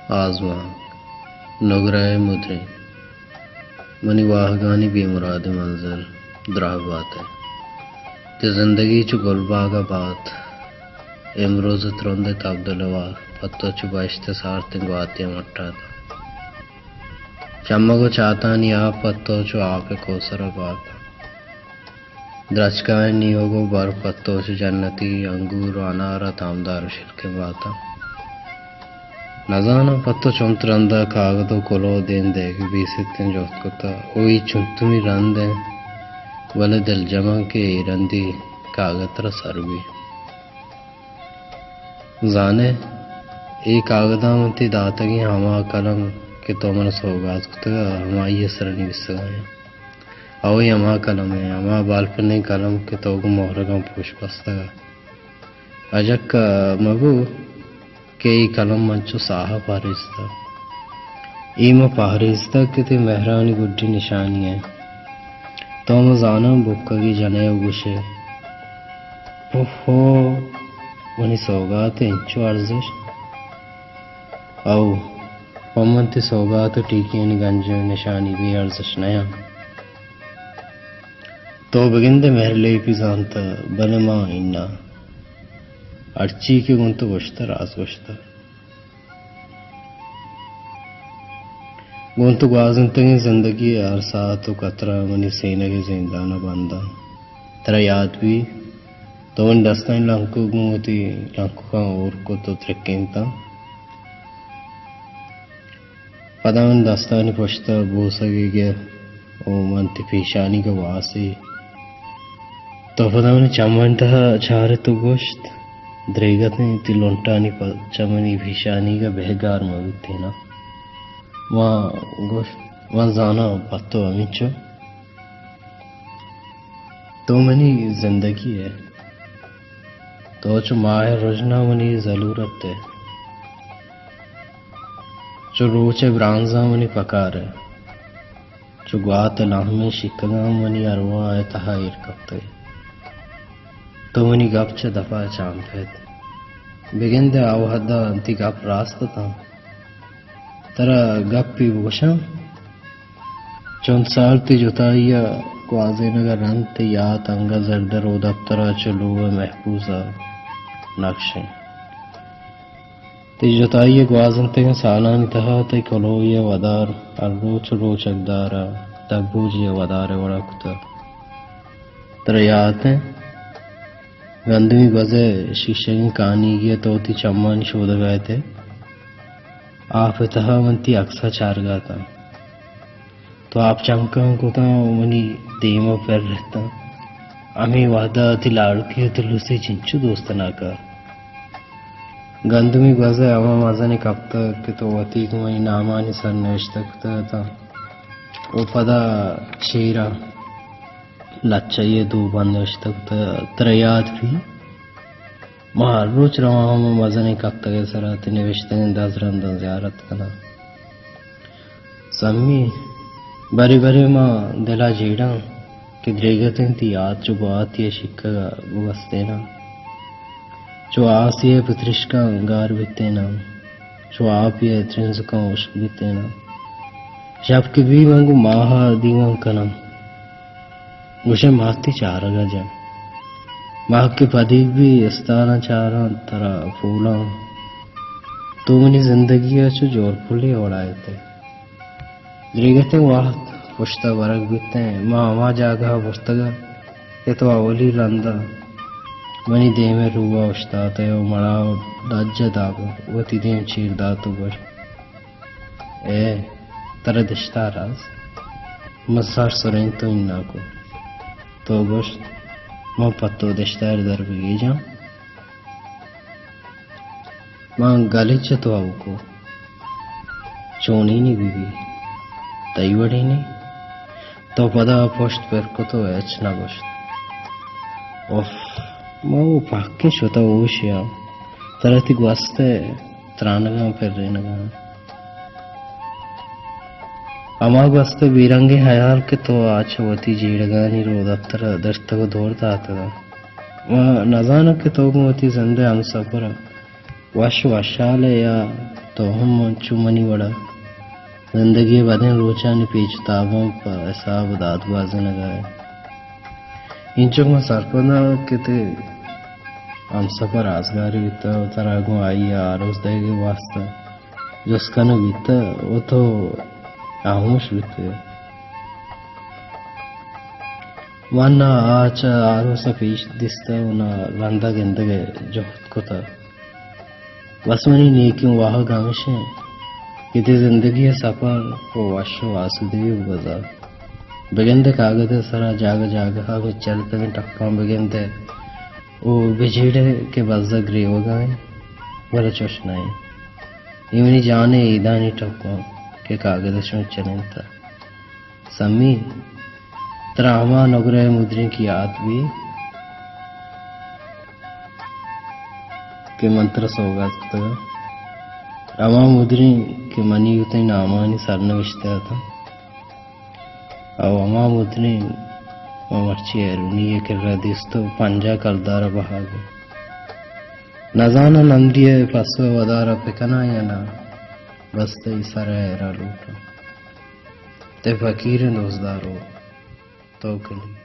آزمانک، نگرہ ءِ مدریں، منی واہگانی بے مرادیں منزل دراہ بات ءَ۔ تئی زندگی چو گلباگ ءَ بات، امروز ءِ ترند ءُ تبدل ءِ واہ پہ تو چو بہشت ءِ سارتیں گواتے ءَ مٹات۔ چمگ ءُ چاتانی آپ پہ تو چو آپ ءِ کوثر ءَ بات۔ درچکانی نیوگ ءُ برف پہ تو چو جنتی انگور ءُ انار ءَ تامدار ءُ شیرکیں بات۔ نزاناں پہ تو چنت رند ءَ کاگد ءُ کلوہ دیم دئیگ ءِ بے ستیں جہد کتہ ءُ اے چنتمی رند انت، بلے دلجم آں کہ اے رندی کاگد ترا سر بی۔ زانئے، اے کاگداں من تئی داتگیں ہما قلم کہ تو من ءَ سوگات کتگ ءَ ہمائی ءِ سر ءَ نبیسگ ءَ آں۔ اوئے ہما قلم ءَ، ہما بالپنیں قلم کہ تو گوں مہرگاں پوش بستگ ءَ۔ اجکہ مہ بو کہ اے قلم من چو ساہ ءَ پہریزتگ۔ اے من پہریزتگ کہ تئی مہرانی گڈی نشانی انت۔ تو من زاناں بکگی جنئے ءُ گوشئے، اوہو، منی سوگات ءِ انچو ارزشت۔ او، پہ من تئی سوگات ءُ ٹیکیانی گنجیں نشانی بے ارزشت نیاں۔ تو بگندئے مہر لیپی زانتہ، بلے ما اناں۔ ہرچی کہ گوں تو گوشتہ، راست گوشتہ۔ گوں تو گوازینتگیں زندگی ءِ ہر ساعت ءُ قطرہ منی سینگ ءِ زندان ءَ بند انت۔ ترا یات بی، تو منی دستانی لنکک گوں وتی لنککاں ہور کت ءُ ترکینتاں۔ پدا من دستانی پشت ءَ بوسگے گپت ءُ من تئی پیشانیگ ءَ واسی۔ تو پدا منی چمانی تہا چارت ءُ گوشت، دریگتیں تئی لنٹانی پچ منی پیشانیگ ءَ بہ گار مہ بیتیناں۔ من گوشت، من زاناں پہ تو ہمینچو۔ تو منی زندگی ئے۔ تو چو ماہ ءِ رژنا منی زلورت ئے۔ چو روچ ءِ برانزاں منی پکار ئے۔ چو گوات ءِ لہمیں شکگاں منی ارواہ ءِ تہا ایر کپتگ ئے۔ تو منی گپ چہ دپ ءَ چانپت۔ بگندئے آ وہد ءَ تئی گپ راست اتاں۔ ترا گپے بگوشاں؟ چنت سال تئی جتائی ءِ گوازینگ ءَ رند تئی یات انگت زرد ءِ رودپتر ءَ چو لوہ ءِ محفوظ ءَ نقش انت۔ تئی جتائی ءِ گوازینتگیں سالانی تہا تئی کلوہی ءِ ودار ہر روچ ءُ روچ اگدار ءَ دگبوجی ءِ ودار ءِ وڑ ءَ کتگ۔ ترا یات انت؟ گندمی گوز ءِ شیشگیں کانیگے ءَ تو وتی چمانی شودگ ءَ ات ئے۔ آپ ءِ تہا من تئی اکس ءَ چارگ ءَ اتاں۔ تو آپ چنکاں کتاں ءُ منی دیم ءَ پر اتاں۔ ہمے وہد ءَ تئی لاڑکی ءُ تلوسے چنچو دوستناک ات۔ گندمی گوز ءِ ہما مزنیں کپتگ کہ تو وتی گوں منی نامانی سر نوشتہ کتگ اتاں ءُ پدا چیر ءَ لچہ ءِ دو بند نوشتگ اتاں، ترا یات بی؟ ما ہر روچ رواں ہما مزنیں کپتگ ءِ سرا تئی نوشتگیں دز رنداں زیارت کناں۔ سمی، برے برے ما دل ءَ جیڑاں کہ دریگتیں تئی یات چو گواتے ءِ شکگ ءَ بگوستیناں۔ چو آسے ءِ پترشکاں گار بیتیناں۔ چو آپے ءِ ترنزکاں ہشک بیتیناں۔ شپ کہ بی من گوں ماہ ءَ دیوان کناں۔ گوشئے ماہ تئی چارگ ءَ جن۔ ماہ کہ پدیگ بی استالاں چاراں ترا پولاں۔ تو منی زندگی ءَ چو جورپلے ءِ وڑ ءَ ات ئے۔ دریگتیں وہد پشت ءَ برگ بیتیں، ما ہما جاگہ ءَ برتگ ءَ کہ تو اولی رند ءَ منی دیم ءِ رو ءَ اوشتات ئے ءُ مڑا ءُ لج ءَ داب ءَ وتی دیم چیر دات ءُ گوشت، اے ترا دشتار است؟ من سر سرینت ءُ اناں کت۔ تو گوشت، من پہ تو دشتار در بگیجاں؟ من گلے چہ تو اوکو۔ چونینی بہ بی، تئی وڑینی؟ تو پدا پشت پر کت ءُ ہچ نہ گوشت۔ اف، من وَ پہکیں شتہ ہوشے آں۔ ترا تئی گوست ءِ ترانگاں پرینگاں۔ ہما گوست ءِ بے رنگیں ہیال کہ تو آ چہ وتی جیڑگانی رودپتر ءَ درتگ ءُ دور داتگ ءَ۔ من نزاناں کہ تو گوں وتی زند ءِ ہمسپر ءَ وش وشحال ئے یا تو ہم انچو منی وڑا زندگی ءِ بدیں روچانی پیچ ءُ تاباں پہ حساب ءُ داد گوازینگ ءَ ئے۔ اینچک من سرپد آں کہ تئی ہمسفر آزگارے بیتہ ءُ ترا گوں آئی ءَ آروس دئیگ ءِ واستہ جست کنگ بیتہ ءُ تو ہاموش بیتہ۔ من نہ آ چہ آروس ءَ پیش دیستہ ءُ نہ رند ءَ گندگ ءِ جہد کتہ۔ بس منی نیکیں واہگ ہمیش انت کہ تئی زندگی ءِ سپر پہ وش ءُ آسودگی بگوزار۔ بگندئے کاگد ءِ سرا جاگہ جاگہ ءَ بچلتگیں ٹپاں بگندئے ءُ بجیڑئے کہ بزگ گریوگ ءَ انت، بلے چش نہ انت۔ اے منی جان ءِ ایدانی ٹپاں کہ کاگد ءَ چون چلینتہ۔ سمی، ترا ہما نگرہ ءِ مدرینک یات بی کہ من ترا سوگات کتگ ات؟ ہما مدرینک کہ منی ءُ تئی نامانی سرنوشت ءَ اتنت؟ او ہما مدرینک من مرچی ہیرونی ءِ کرا دیست ءُ پنجاہ کلدار ءَ بہا گپت۔ نزاناں نمدی ءِ پسو ءَ ودار ءَ بکناں یا نہ، بس تئی سر ءِ ہیرا لوٹاں۔ تئی فقیریں دوستدار ءُ توکلی۔